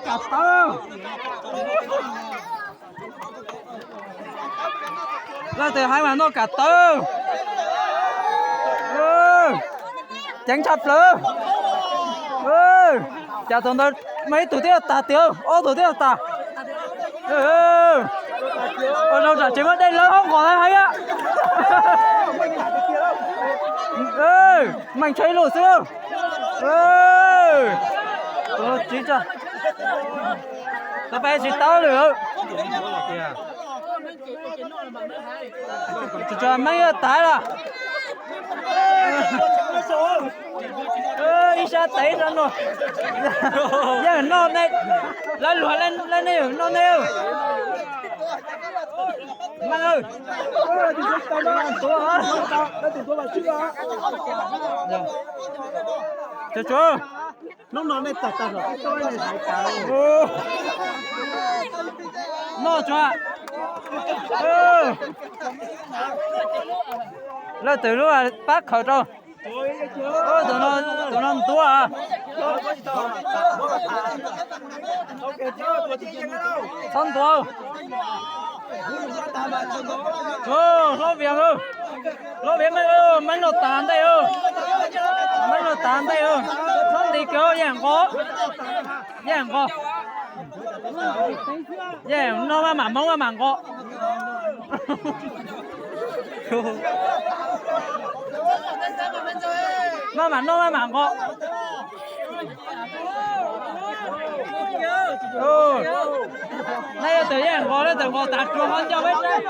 Kam tawv. Leej twg heev mas noj kam tawv. Ceev tshaj plaws. Cas thaum ntawd mas ib tug twb los tag tiag, ob tug twb los tag. Ua rau tsam tsev muaj dej lawv hoob qos heev. Meej tshaj ib lub xwb. Tus no tsiv tso. Tus pais tsis tau lawm. Tsuas tsuas meej yuav tag los. Ib sab tes ib sab no. Yeej noj ne, lawv luag lawv ne, noj ne. Meej, tsuas tsuas. Noj tsuas. Leej twg lub pab khaws rau. Tus no ntuav. Txhob ntuav. Hlob Vias, hlob Vias, meej noj tas ntej, meej noj tas ntej, txhob nti kiag, yeej nqos, yeej nqos. Yeej noj maj mam hmoob maj mam nqos. Maj mam noj maj mam nqos. Nej leej twg yeej nqos, leej twg nqos tas tsuag ho nco peb saib.